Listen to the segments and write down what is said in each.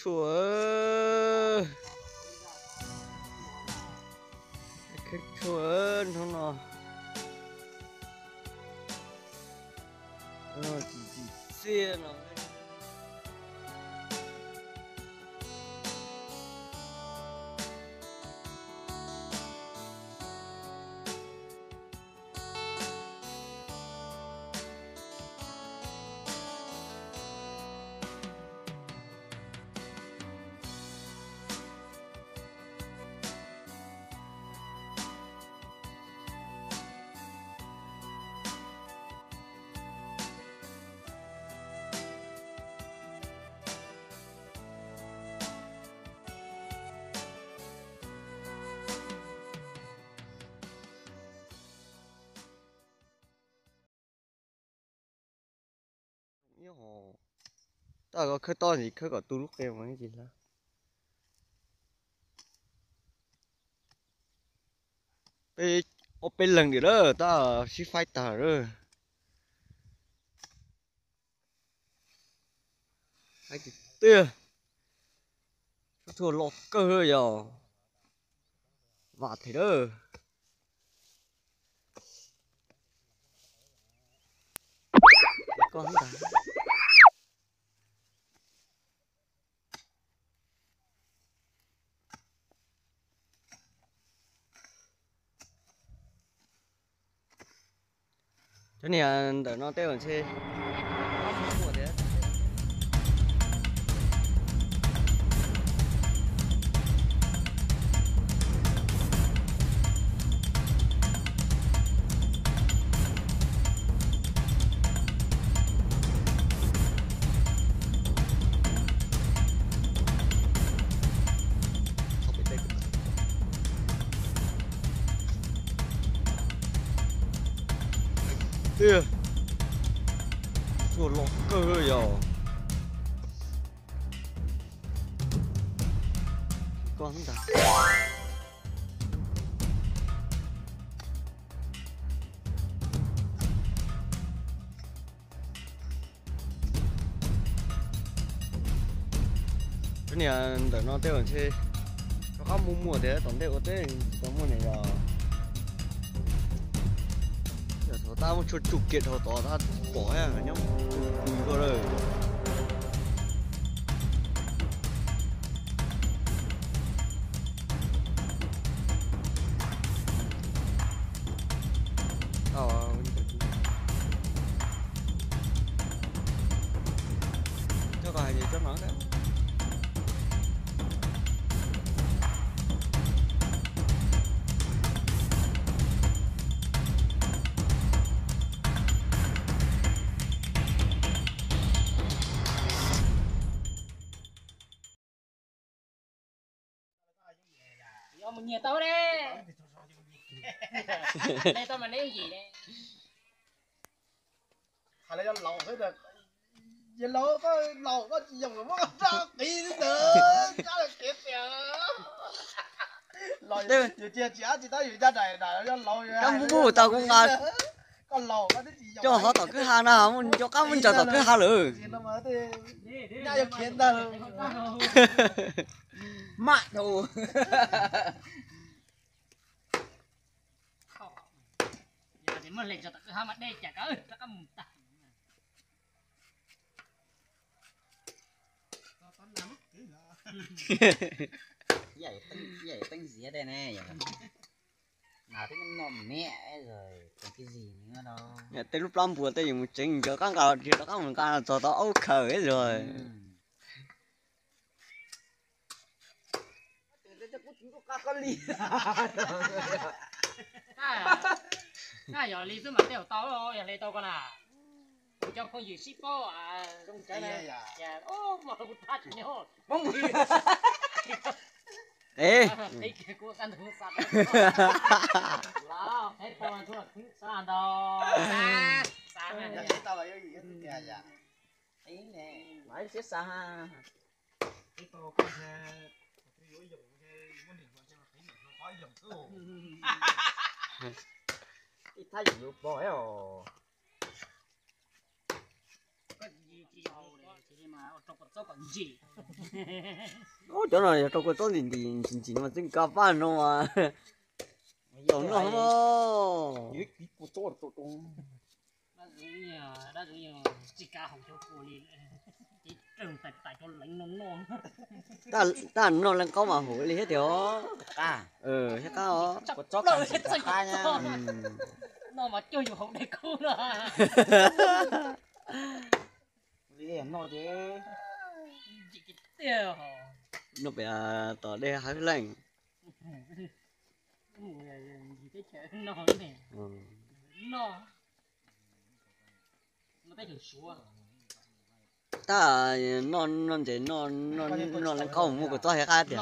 Tshuaj, kheb tshuaj hnub no. Tsis tsim txiaj no. Tab koj khawb tob ntxiv khawb kom tu lub qe mus tsis hlab. Peb ob peb leeg diam lawm tab sib faib tag lawm. Tiag, tshuaj loj kawg yog vam them lawm. Cov niag ntawm no tej zaum ntshe Tiag, tshuaj loj kawg yog. Cov niag ntawm no tej zaum ntshe rov qab muaj muaj tias tom ntej ua teb tsis tau muaj niam yog. Yog thaum tab muab tshuaj tsuj kiag dhau tod tab pom nyob pw koj lawm. Coj koj hais coj no. Yuav mus nyiag tau ne. Tau mas neb yim ne. Hais los yog laus xwb, yog laus koj, laus koj tsis yoog los muab koj rab qiv xwb ntag, rab kev tias. Yus cia tsis ab tsis tab yus caj daim na yog laus. Kab npub npub tau kuv nqa. Koj laus koj twb tsis yoog coj hov tom kwj ha na, cov qab muab ntsaws tom kwj ha lawm. Nyab yuav khiav ntag. Maj dhau. Muaj leej tso tom kwj ha mas dej cas kawg rov qab mus tag. Yam teeb ziav tej ne, nas twb noj me me, tej lub plab npua tej yus mus tseev cov qab nqa los rov qab mus nqa txog tau aub khaws lawm. Yog li xwb mas tej zaum tau, yog li tau koj na. Kuv cov phooj ywg sib paub zoo tsav na. Muaj kuv thab tsis nyob. Kuv qab ntug xav los qheb tau tub xav ntau. Siab xav. Ib thab yim yuav pog os. Ub, cov no yog rau kua txob ntim ntim ntsim ntsim no mas txij nka paj no mas. Tau noj mas. Tab noj leej qaub mas haum li thiab tiag os. Thiab qab os. No mas cuag yus haus dej kub no. No pem tom dej hawb leej. Tab noj noj ntses noj leej qaub muaj kua txob thiab qab tiag.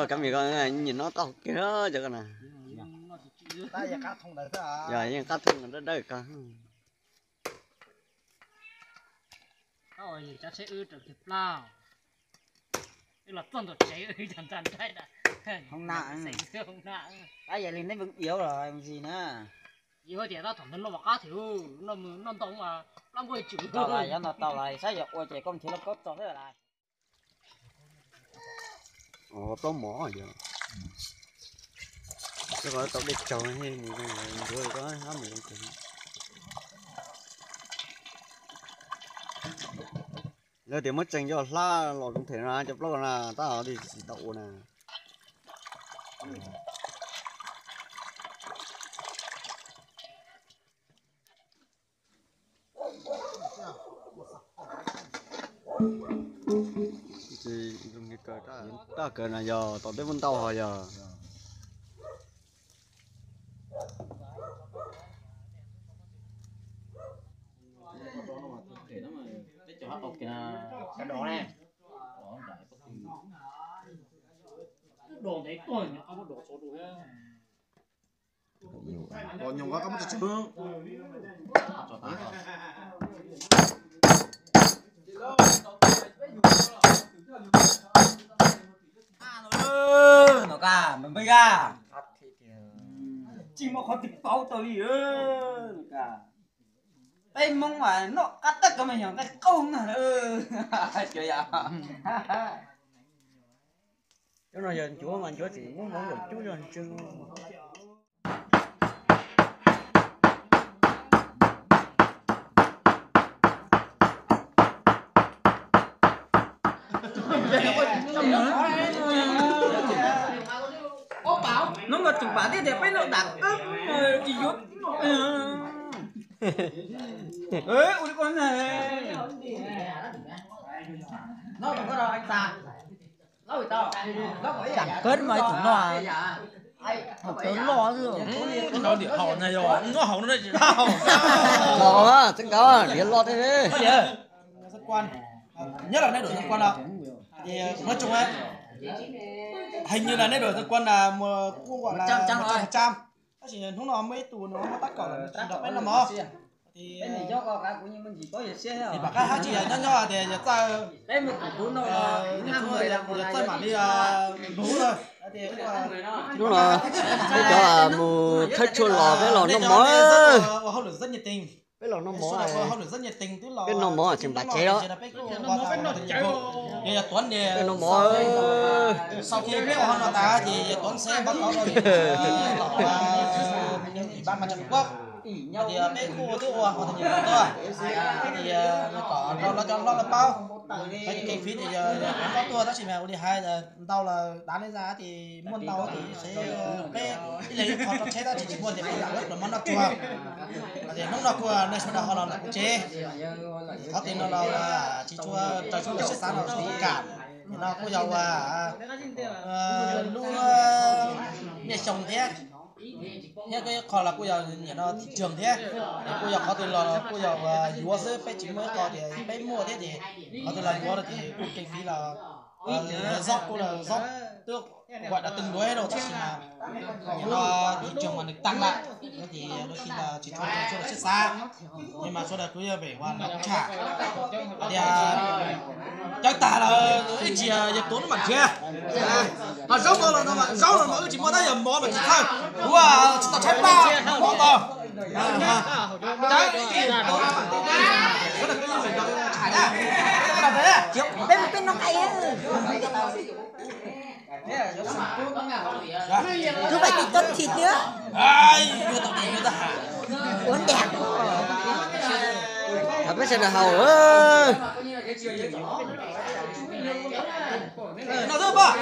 Kab mis ko nyiam noj taub hau kiag cov ko na. Yog yeej qab thooj dawb dawb ko. Hoob na, tab yog li neb mus iab los mus ntsis na. Yog tias tab tom noj mas qab thiab, noj ntau mas plab npuaj tsum. Tau lawm, yog no tau lawm, saib yog ua ces koj nrhiav lauj kaub tso xwb lawm. Plaub mov yog, tau dej tsaug mus ncuav ko hab mus. Lawv tias muab tseem coj hlab los zoo them no cov plaub ko na tab tsis tau ua na. Tab kawg no yog tom tej muaj ntau hos yog. No ka, npawg Npis a, tsis muaj qhov twg paub tau li. Peb Hmoob mas noj qab tawg ko mas yog nqaij qaub na. Cov no yog ncuav mas ncuav tseem muab mov nkaum cub zog ntswg. Hnub no tseem pam thiab tias peb noj dam qab tsis yuav. Ua li ko na. Tam kawg mas ib tug no, haus cawv loj xwb. Nyob hauv no tsis tau. Los txeeb nkaus diav loj thiab. Nyob los nej đuổi tham quan no. Nói chung á, hình như là nét đuổi tham quan là một trăm phần trăm. Tab sis hnub no muaj ib tug no muab tab kaum los nrog peb noj mov. Pab qab hab tsis yog nyob nyob tias yog txawj, yog txawj mam li lug. Hnub no peb cov mus khawb tshuaj los peb los noj mov. Peb los noj mov, peb noj mov tseem npam tsev os. Peb noj mov, sau khi peb ua no tas ces Tuấn sẽ báo cáo cho ủy ban mặt trận Trung Quốc. Tias peb kuj twb ua hauv tag nyiam tuaj, tias kom rau lawv cov hlob lawv paub. Peb ces kinh phí tias yog hlob tuaj tab sis mas ua li hais ntau lawm dav li zaj ces muaj ntau ces peb ib leeg ib qho rau tsheb tab sis tsis muaj ces peb lam wb pluas mov noj tsuag. Tias hnub no kuj nej sawv daws ho los ntawm kuv tsev, qhov twg no los tsis tshua raws txhua lub siab xav los txhua tus kam. No kuj yog ua lub niaj xyoo thiab, thiab ib qho los kuj yog nim no thị trường thiab, kuj yog qhov twg los kuj yog ua yuav xwb, peb tsis muaj ib qho tias peb muaj thiab ces qhov twg los yuav no ces kuj kinh phí los Zaub kuj zaub twb quaj da tw luv rau tab sis mas nim no thị trường mas nws tăng lawm, ces đôi khi là tsis tshua tshua siab xav, nhưng mà sawv daws kuj yog vim uas nws tshaj hais tias cawv tag lawm ib tsam yog tuav lub mam nrhiav. Ho zaub no los no mas zaub no mas wb tsis muaj tab, yog mov mas tsis txhawj, ua tsis tau tshaib plab mov tau. Cawv ib tsam tuav lub mam tau, sawv daws kuj yog vim tshaj na. Peb peb no qai. Rub phải thịt, tuốt thịt nữa. Ai, yuav tau, yuav tau hais. Uống đẹp. Peb sawv daws haus. No xwb pog.